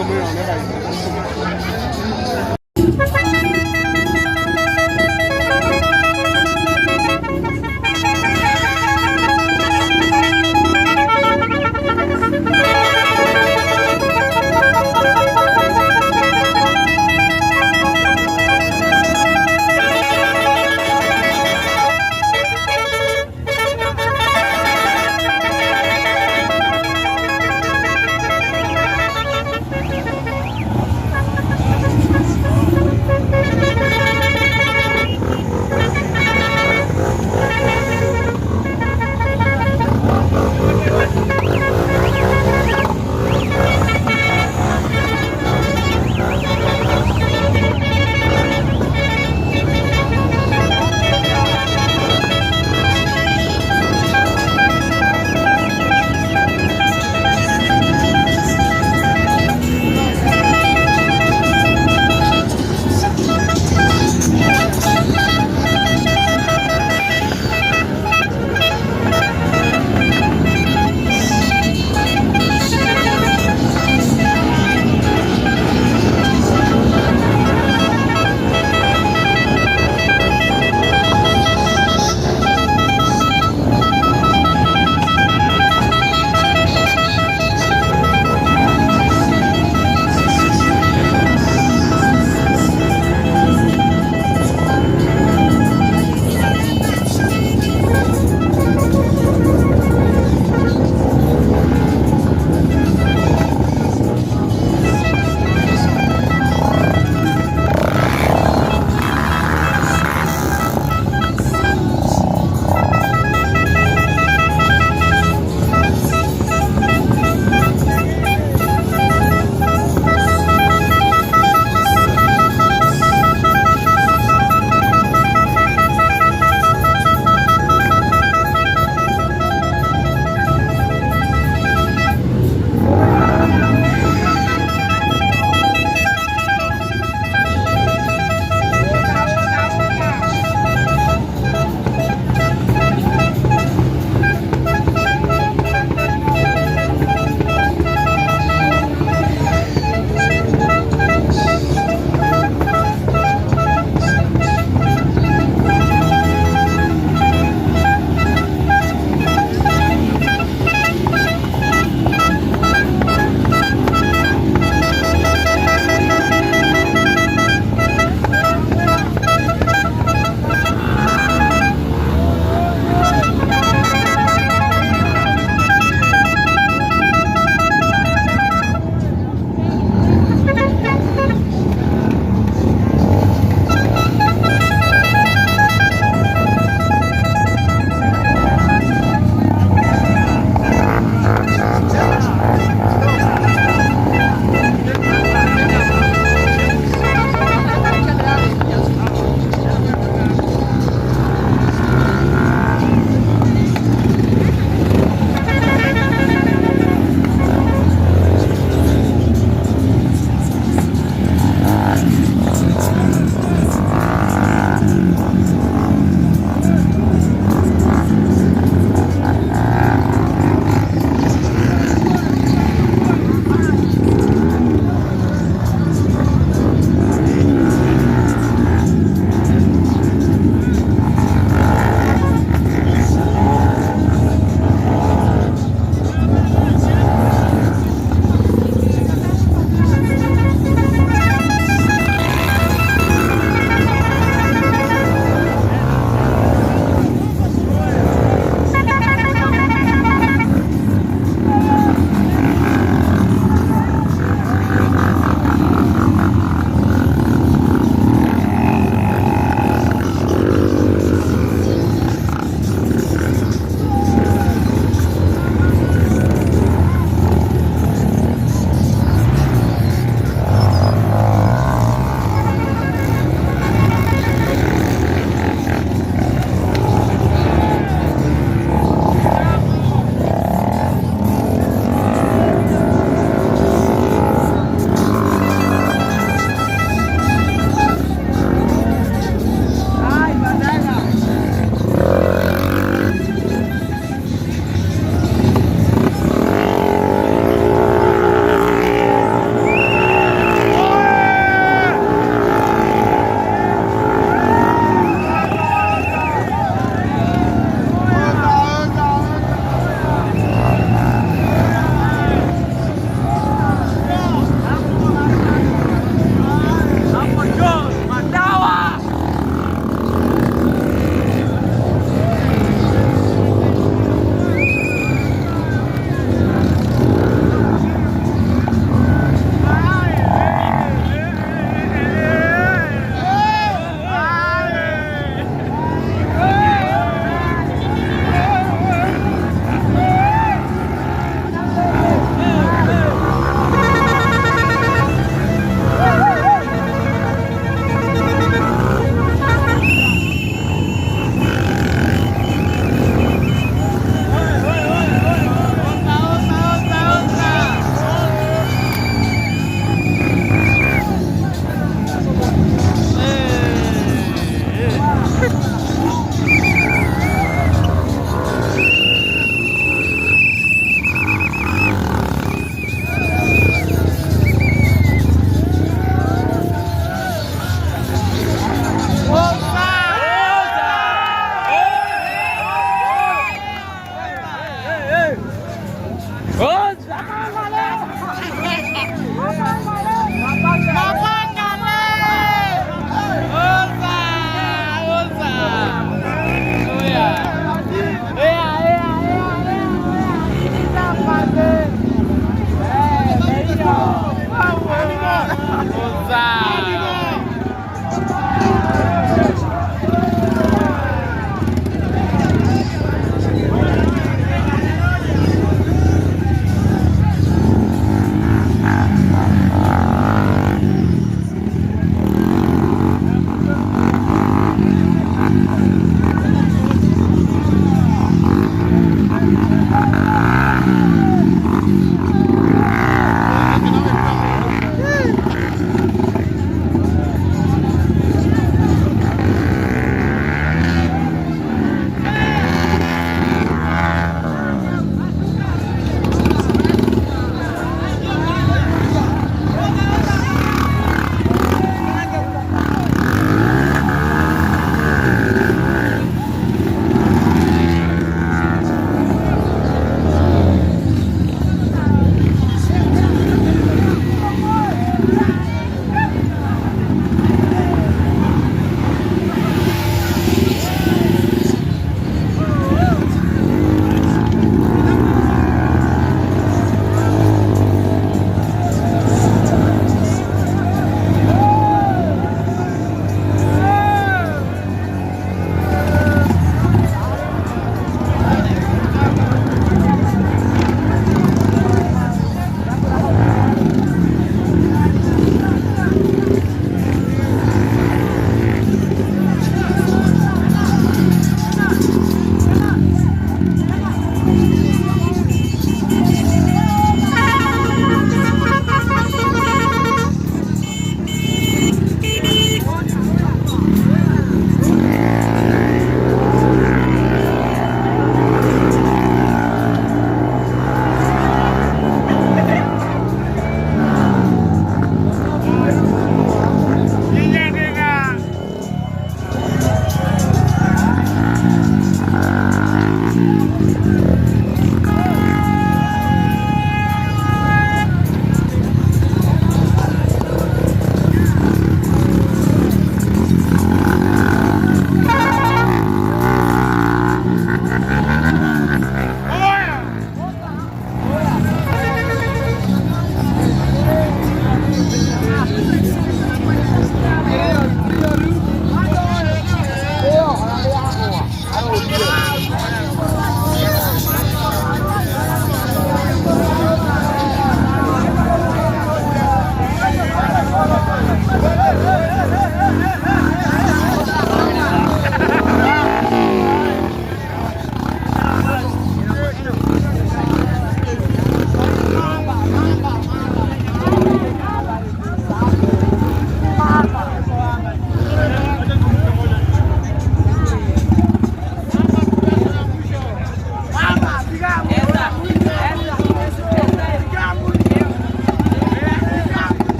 咁樣樣咧？係。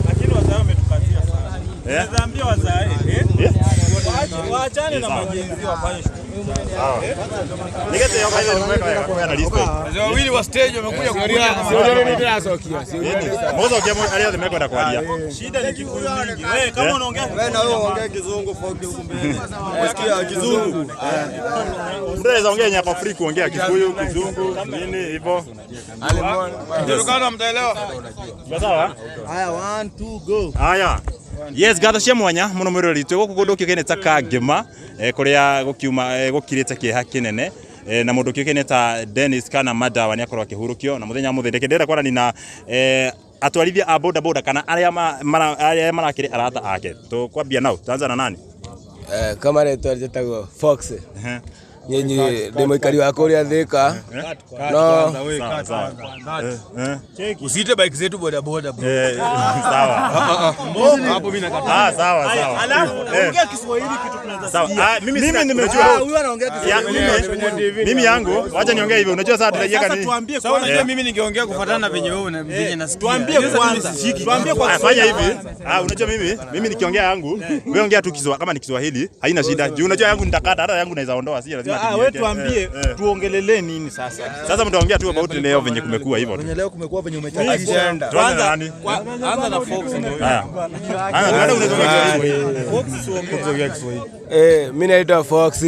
Lakini wazae wametukazia sana. Naweza ambia wazae waachane na ma-Gen Z wafanye shughuli. Wawili wa stage wamekuja Moza arĩa othe mekwenda kwaria. Shida ni Kikuyu mingi. Wewe kama unaongea Wewe na wewe ongea Kizungu foki huku mbele. Unasikia Kizungu? Mtu anaweza ongea yenye ako free kuongea Kikuyu, Kizungu, nini hivyo. Turkana mtaelewa. Sawa? Haya, 1 2 go. Haya. Yes, ngatho cia mwanya muno mwiroreri twĩ gũkũ kũndũ kĩũkaine ta Kangema, kũrĩa gũkiuma, gũkirĩte kĩeha kĩnene, na mũndũ kĩũkaine ta Dennis kana Madawa nĩ akorwo akĩhurũkio na mũthenya wa mũthĩ. Reke ndĩrenda kwaranĩria na atwarithia a boda boda kana arĩa arĩa marakĩrĩ arata ake. Tũkwambia nao, tuanza na nani? Kama rĩtwa njĩtagwo Fox. Nyenyi ndĩ mũikari wa kũrĩa Thika no. Sawa, sawa. Usiite bike zetu boda boda bro. Sawa. Hapo mimi nakataa. Ah, sawa sawa. Alafu ongea Kiswahili kitu tunaweza Sawa. Ah, mimi nimejua. Huyu anaongea Ya, mimi yangu, wacha niongee hivyo. Unajua sasa tutaiweka Sasa nini? tuambie Sasa kwanza. unajua mimi ningeongea kufuatana na venye wewe na venye nasikia. Tuambie kwanza. Tuambie kwa Ah, fanya hivi. Ah, unajua mimi nikiongea yangu, wewe ongea tu Kiswahili kama ni Kiswahili, haina shida. Juu unajua yangu nitakata, hata yangu naweza ondoa, si lazima. Ah, wewe niweke. tuambie tuongelelee nini sasa? Sasa mtaongea tu about leo venye kumekuwa hivyo tu. Leo kumekuwa venye umechachisha. Tuanze na nani? Anza na Fox ndio. Haya. Haya, tuende unaongea Kiswahili. Fox. Mi naitwa Fox.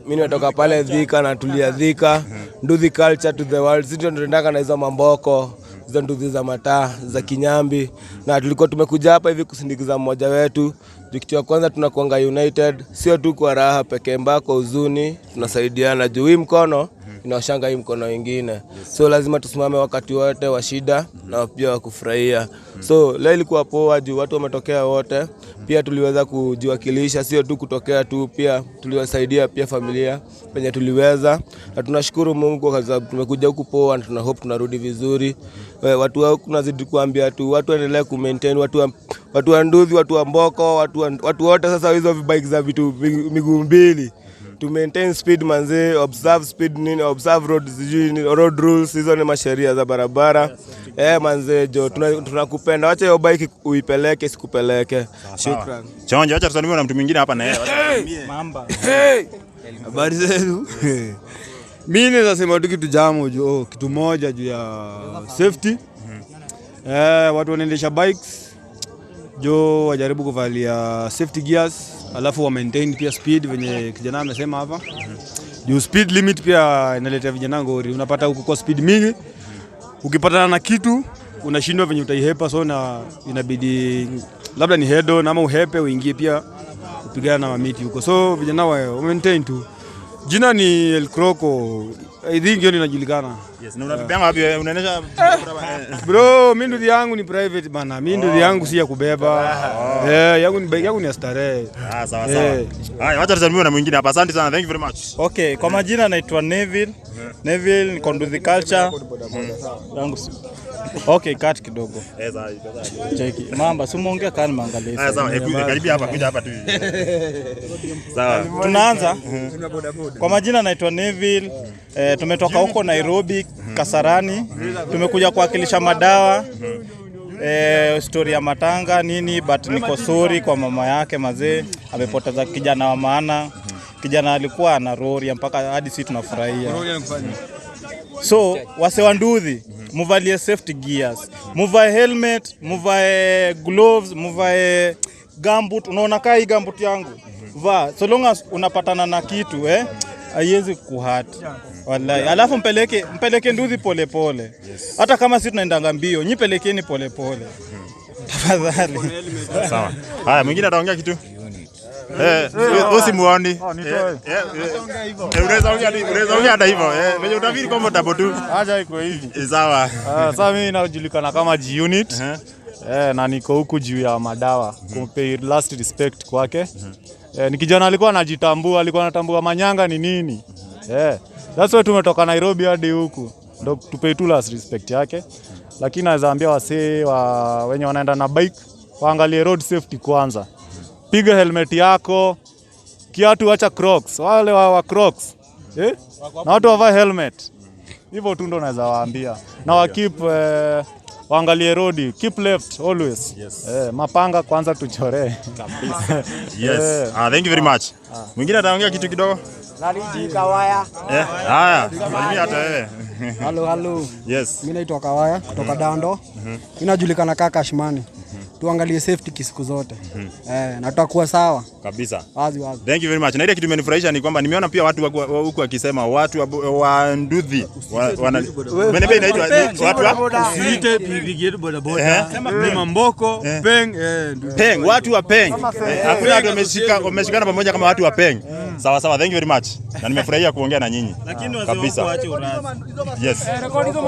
Mi natoka pale Thika na tulia Thika. Nduthi culture to the world. Sisi ndio tunaendanga na hizo mamboko, hizo nduthi za mataa za kinyambi, na tulikuwa tumekuja hapa hivi kusindikiza mmoja wetu. Juu kitu ya kwanza tunakuanga united, sio tu kwa raha pekee, mbaka kwa huzuni tunasaidiana. Juu hii mkono inaoshanga hii mkono ingine, so lazima tusimame wakati wote wa shida na pia wa kufurahia. So leo ilikuwa poa juu watu wametokea wote, pia tuliweza kujiwakilisha, sio tu kutokea tu, pia tuliwasaidia pia familia penye tuliweza, na tunashukuru Mungu kwa sababu tumekuja huku poa na tuna hope tunarudi vizuri. Watu wa huku nazidi kuambia tu watu waendelee ku maintain, watu wa nduthi, watu wa mboko, watu wote sasa hizo bike za vitu miguu mbili to maintain speed manze, observe speed nini, observe road sijui nini, road rules, hizo ni masheria za barabara. Manze jo, tunakupenda, wacha hiyo bike uipeleke sikupeleke. Shukran. Chonjo, acha tusalimiwe na mtu mwingine hapa na yeye. Mamba. Habari zenu. Mimi naweza sema tu kitu jamo juu, oh, kitu moja juu ya safety. Watu wanaendesha bikes jo wajaribu kuvalia safety gears, alafu wa maintain pia speed venye kijana amesema hapa. Juu speed limit pia inaletea vijana ngori. Unapata uko kwa speed mingi, ukipatana na kitu unashindwa venye utaihepa, so na inabidi labda ni head on ama uhepe uingie pia upigana na mamiti huko, so vijana wa maintain tu. Jina ni El Croco, I think hiyo inajulikana. Yes, na unapeana wapi? Unaendesha Bro, mi nduthi yangu ni private bana. Mi nduthi yangu si ya kubeba. Yangu ni bike yangu ni ya starehe. Ah, sawa sawa. Haya, wacha tusalimiwe na mwingine hapa. Asante sana. Thank you very much. Okay, kwa majina naitwa Neville. Neville niko Nduthi Culture. Yangu Okay, cut kidogo. Sawa, sawa. Cheki. Mamba, si umeongea kani maangalia. Haya, sawa. Karibia hapa, kuja hapa tu. Sawa. Tunaanza. Kwa majina naitwa Neville. Tumetoka huko Nairobi, Kasarani. Tumekuja kuwakilisha madawa. Story ya matanga nini, but niko sorry kwa mama yake mazee, amepoteza kijana wa maana. Kijana alikuwa ana roria mpaka hadi sisi tunafurahia. So wase wa nduthi, muvalie safety gears, muvae helmet, muvae gloves, muvae gumboot. Unaona kaa hii gumboot yangu, vaa. So long as unapatana na kitu, haiwezi kuhurt wallahi. Alafu mpeleke nduthi polepole, hata kama si tunaendanga mbio, nyi pelekeni polepole tafadhali. Sawa. Haya, mwingine ataongea kitu? Usimuoni. Unaweza ongea hata hivyo. Venye utafeel comfortable tu. Acha iko hivi. Sawa. Sasa mimi najulikana kama G Unit. Na niko huku juu ya Madawa kumpay last respect kwake. Ni kijana alikuwa anajitambua, alikuwa anatambua manyanga ni nini. That's why tumetoka Nairobi hadi huku. Ndo tupay tu last respect yake. Lakini naweza ambia wasee wa wenye wanaenda na bike waangalie road safety kwanza. Piga helmet yako, kiatu acha Crocs, wale wa Crocs. Na watu wavae helmet. Hivyo tu ndo naweza waambia. Na wa keep waangalie road, keep left always. Mapanga kwanza tuchoree. Yes. Ah, thank you very much. Mwingine ataongea kitu kidogo? Kawaya. Haya, salimia hata wewe. Halo, halo. Yes. Mimi naitwa Kawaya kutoka Dando. Mimi najulikana kaka Cashmani. Tuangalie safety siku zote. Na tutakuwa sawa. Kabisa. Wazi wazi. Thank you very much. Na ile kitu imenifurahisha ni kwamba nimeona pia watu huku wakisema watu wa nduthi wana Umeniambia inaitwa watu wa Usiite pikipiki yetu bodaboda. Ni mamboko, peng, Peng, watu wa Peng. Hakuna watu wameshikana pamoja kama watu wa Peng. Sawa sawa, thank you very much. Na nimefurahia kuongea na nyinyi. Lakini wazee Kabisa. wangu waache urazi. Yes.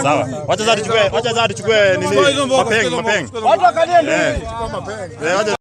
Sawa. Wacha sasa tuchukue nini? Mapeng, mapeng. Watu wakalie Wacha